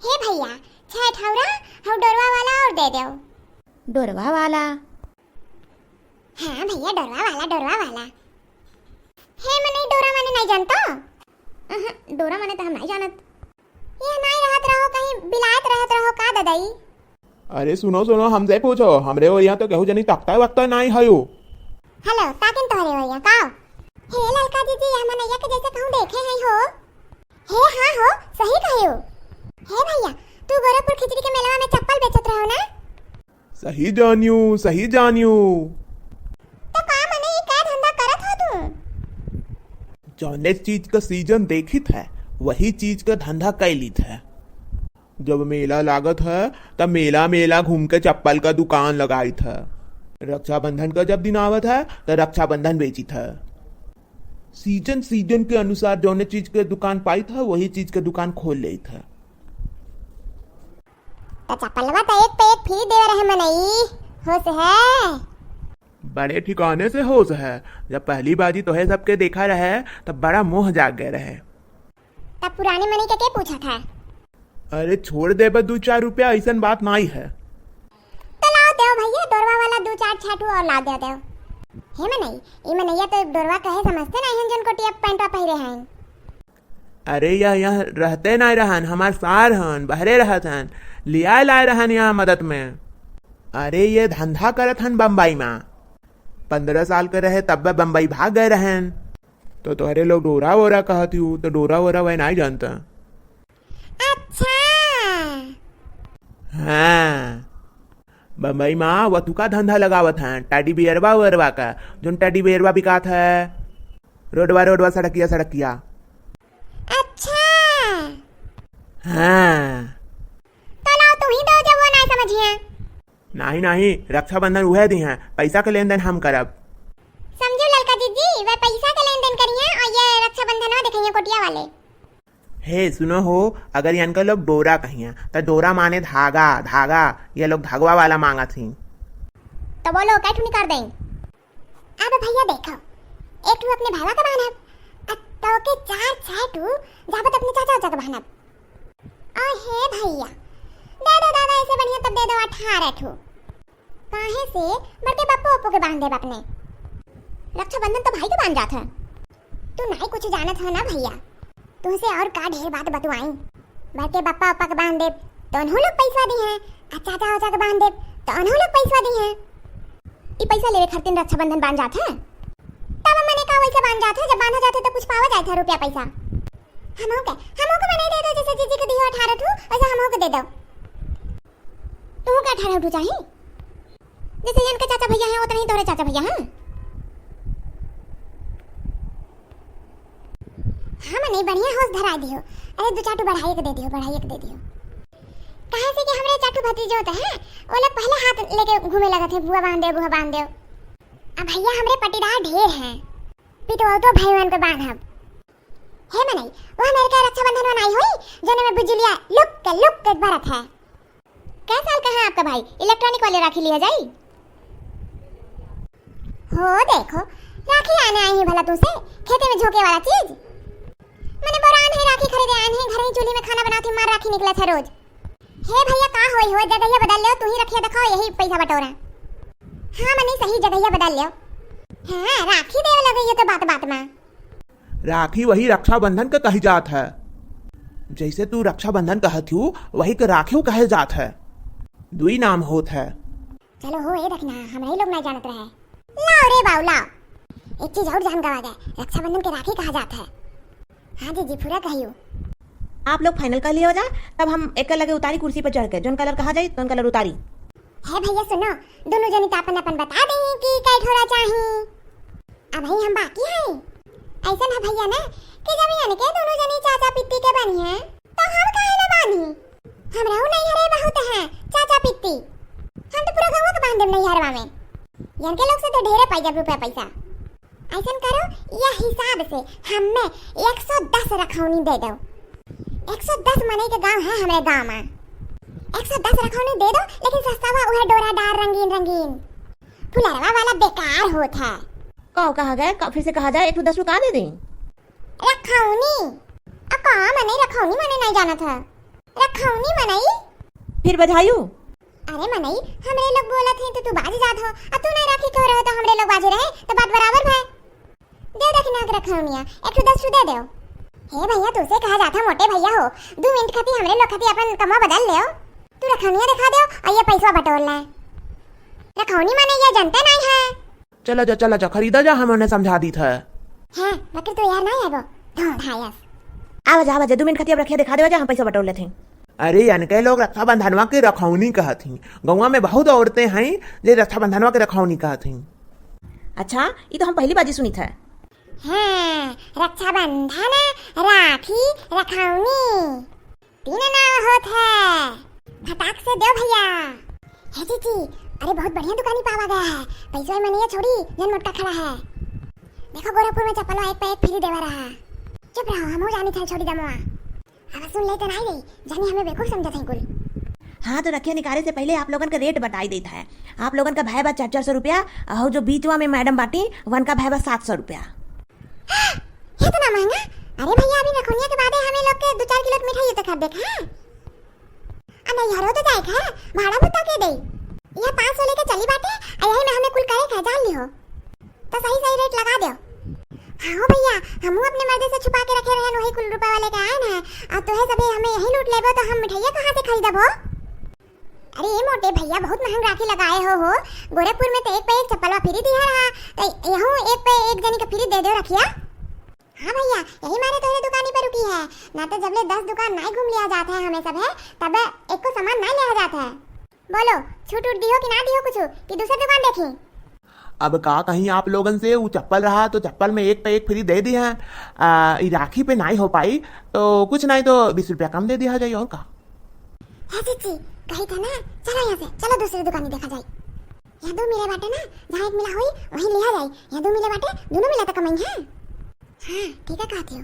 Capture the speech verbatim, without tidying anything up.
हे भइया, छह ठौरा, हउ डोरवा वाला और दे देउ। डोरवा वाला? हाँ भइया, डोरवा वाला, डोरवा वाला। हे मनई, डोरा माने नाहीं जानतो? अहं, डोरा माने त हम नाहीं जानत। ये नाहीं रहत रहो, कहीं बिलायत रहत रहो का ददई? अरे सुनो, सुनो, हमसे पूछो, हमरे ओरिया तो केहू जनी ताकता वक्ता नाहीं हयो। हेलो, ताकिन तोहरे ओरिया का? हे ललका दीदी, हम मनैया के जैसे कहूँ देखे हैं हो। हे हाँ हो, सही कहियो। हे भइया, तू गोरखपुर खिचड़ी के मेलवा में चप्पल बेचत रहो ना? सही जानियो, सही जानियो। तो का मने ई का धंधा करत हो तू? जौने चीज का सीजन देखित है, वही चीज का धंधा कैलित है। जब मेला लागत है, तब मेला मेला घूम के चप्पल का दुकान लगाइत है। रक्षाबंधन का जब दिन आवत है, तो रक्षाबंधन बेचित है। सीजन सीजन के अनुसार जौने चीज के दुकान पाइत है, वही चीज के दुकान खोल लेत है। त चप्पलवा त एक पे एक फ्री देवे रहे मनई, होश है? बड़े ठिकाने से होश है। जब पहली बाजी तोहे सबके देखा रहे, तब बड़ा मोह जाग गए रहे। तब पुराने मनई के, के पूछा था? अरे छोड़ दे बस, दू चार रुपया, ऐसन बात नाई है। तो लाओ देव भइया, डोरवा वाला दू चार छाटू और ला दे देव। हे मनई, ई मनैया तो डोरवा कहे समझते नाई हन, जौन कोटिया पैंटवा पहिरे हैं। अरे यह, यह रहते नाई रहन, हमार सार हन, बहरे रहत हन, लियाए लाए रहन यहाँ मदद में। अरे ये धंधा करत हन बम्बई में। पन्द्रह साल के रहे तब बम्बई भाग गए रहन। तो तोहरे लोग डोरा वोरा कहत हू, तो डोरा वोरा वह नाई जानता। अच्छा। हाँ, बम्बई में वतुका धंधा लगावत हैं, टेडी बियरवा वेरवा का, जोन टेडी बियरवा बिकात है रोडवा रोडवा, सड़किया सड़किया। अच्छा। हाँ। तो लाओ तू ही दो, जब वो ना समझिए। नाही, नाही, रक्षाबंधन उहे दिहैं, पैसा के लेन देन हम करब। समझू ललका दीदी, वह पैसा के लेन देन करिहैं और ये रक्षाबंधन में देखिए कोटिया वाले। हे सुनो हो, अगर इनका लोग डोरा कहिया, त डोरा माने धागा, धागा, ये लोग धागवा वाला मांगत ही। तो बोलो, कै ठू निकाल दें? अब भइया देखो, एक ठू अपने भाईवा के बांधब, आ तो के चार छह ठू जाबत अपने चाचा उचा के बांधब। अहे भइया, दे दो दादा, ऐसे बढ़िया तब दे दो अठारह ठू। काहे से बड़के बप्पो ओप्पो के बांध देब अपने। रक्षाबंधन तो भाई के बांध जात है। तू नाई कुछ जानत है ना भइया, तुमसे और का ढेर बात बतुआई। बड़के बप्पा ओप्पा के बांध देब तो उन्हों लोग पैसा दिहैं, आ चाचा ओचा के बांध देब तो उन्हों लोग पैसा दिहैं। ई पैसा लेवे खातिर रक्षाबंधन बांध जात है। तब मने का वैसे बांध जात है, जब बांधा जात है तो कुछ पावा जात है रुपया पैसा। हमहू के, हमहू के बनाई दे दो, जैसे जीजी के दिहो अठारह ठू, वैसे हमहू के दे दो। तू का अठारह ठू चाही? जैसे इनके चाचा भइया हैं, उतने ही तोहरे चाचा भइया हैं। हाँ, मने बढ़िया होश धराई दियो। अरे, दो चार ठू बढ़ाई के दे दियो, बढ़ाई के दे दियो। काहे से कि हमरे चार ठू भतीजो तो हैं, वो लोग पहले हाथ लेके घूमे लगत हैं, बुआ बांध दे, बुआ बांध दे। अब भइया हमरे पटीदार ढेर हैं, पिटवा तो भइयन के बांधब। हे मनई, वो हमरे के रक्षाबंधन मनाई होई, जौने में बिजुलिया लुक के, लुक के बरत है। कै साल का है आपका भाई? इलेक्ट्रॉनिक वाले राखी लिया जाई। हो देखो, राखी आने आई है भला तुमसे, खेते में झोंके वाला चीज। मने बोरान है राखी खरीदे आए हैं, घर ही चूल्ही में खाना बनाती मार राखी निकला था रोज। हे भइया का होई हो, जगहिया बदल लेव, तू ही रखिया दिखाओ, यही पैसा बटोरा। हाँ मने सही जगहिया बदल लेव। हाँ राखी देवे लगे ये तो बात बात में। राखी वही रक्षाबंधन के कही जात है। जैसे तू रक्षाबंधन कहत हू, वही के राखियो कहे जात है। दुई नाम होत है। चलो हो, ए दखिना, हमरा ही लोग ना जानत रहे। लाओ रे बाऊ, लाओ। एक चीज और जान गवा गए, रक्षाबंधन के राखी कहा जात है। हाँ जीजी, पूरा कहियो। आप लोग final कर लियो जा, तब हम एक लगे उतारी कुर्सी पर चढ़ के, जौन colour कहा जाई, तौन colour उतारी। हे भइया सुनो, दोनों जनी तो अपन अपन बता दें कि कै ठोरा चाही। अबही हम बाकी हैं। ऐसन है भइया ना कि जब इनके दोनों जनी चाचा पित्ती के बनी है, तो हम काहे ना बांधी? हमरहू नैहरे बहुत हैं चाचा पित्ती। हम तो पूरा गौवा के बांध देब नैहरवा में। इनके लोग से तो ढेरे पाई जब रुपया पैसा। ऐसन करो, यह हिसाब से हमें एक सौ दस रखौनी दे दो। एक सौ दस मनई के गांव है हमरे गांव में। एक सौ दस रखौनी दे दो, लेकिन सस्ता बा, उहे डोरादार रंगीन रंगीन। फुलरवा वाला बेकार होत है। का कहा गया? का, फिर से कहा जाए, एक ठो दस रुपया दे दें? रखौनी। आ का मने रखौनी मने नहीं जानत है? रखौनी मनई? फिर बधायू? अरे मनई, हमरे लोग बोलत हैं तो तू बाज जात हो, आ तू नहीं राखी कह रहे हो तो हमरे लोग बाजे रहे, तो बात बराबर भय। देव दखिना के रखौनिया, एक ठो दस ठो दे देव। हे भैया, तुसे कहा जात है मोटे भैया हो, दू मिनट खाती हमरे लोग खाती अपन कमवा बदल लेव। तू रखौनिया दिखा देव और ये पैसवा बटोर ले। रखौनी माने ये जनते नहीं है। चला जा, चला जा, खरीदा जा, हम उन्हें समझा दीत है। हैं, बकर तू यार ना आबो। धौं धायस। आवा जा, आवा जा, दू मिनट खाती अब रखिया दिखा देवा जा, हम पैसा बटोर लेत हैं। अरे, अनके लोग रक्षाबंधनवा के रखौनी कहत ही। गौवा में बहुत औरतें हैं जे रक्षाबंधनवा के रखौनी कहत ही। अच्छा, ई तो हम पहली बाजी सुनित है। हैं, रक्षाबंधन, राखी, रखौनी, तीन नाव होत है। फटाक से देव भैया। हे जीजी, अरे बहुत बढ़िया दुकानी पावा गया है। पैसा में नहीं है छोड़ी, जन मोटका खड़ा है। देखो गोरखपुर में चप्पलवा एक पे एक फ्री देवा रहा। चुप रहो, हमहू जानी थे छोड़ी दमवा। अब सुन ले तो नहीं गई, जानी हमें बेवकूफ समझत है कुल। हाँ, तो रखिया निकाले से पहले आप लोगन का रेट बताई देत है। आप लोगन का भय बा चार चार सौ रुपया, और जो बीचवा में मैडम बाटी, वन का भय बा सात सौ रुपया। इतना महंगा? अरे भैया, अभी रखौनिया के बादे हमें लोग के दो चार किलो मिठाई तो खरीदे के है। आ नैहरो तो जाए के है, भाड़ा भत्ता के दे? यह पाँच सौ लेके चली बाटे, आ यही में हमें कुल करे के है, जान लिहो। तो सही सही रेट लगा दो। हाँ हो भैया, हमहू अपने मर्दे से छुपा के रखे रहन, वही कुल रुपए वाले के आए ना, आ तोहे सभी हमें यही लूट लेबो तो हम मिठाइया कहाँ से खरीदब हो? अरे ए मोटे भैया, बहुत महंग राखी लगाए हो हो। गोरखपुर में तो एक पे एक चप्पलवा फ्री दिया रहा, तो यहू एक पे एक जनी के फ्री दे दो रखिया। हाँ भैया, यही मारे तोहरे दुकानी पे रुकी है, ना तो जबले दस दुकान नाई घूम लिया जात है हमें सब है, तब एको सामान नाई लिया जात है। बोलो, छूट उट दिहो कि ना दिहो कुछ, कि दूसर दुकान देखी? अब का कहीं आप लोगन से, वो चप्पल रहा तो चप्पल में एक पे एक फ्री दे दी है। आ, ई राखी पे नाई हो पाई तो कुछ नाई तो बीस रुपया कम दे दिया जाए, और का? हे जीजी, कही था ना, चलो यहाँ से, चलो दूसरी दुकानी देखा जाए। यहाँ दो मिले बाटे ना, जहाँ एक मिला होई, वहीं लिया जाए। यहाँ दो मिले बाटे, दोनों मिला तो कमाई है। हाँ, ठीक है कहती हो।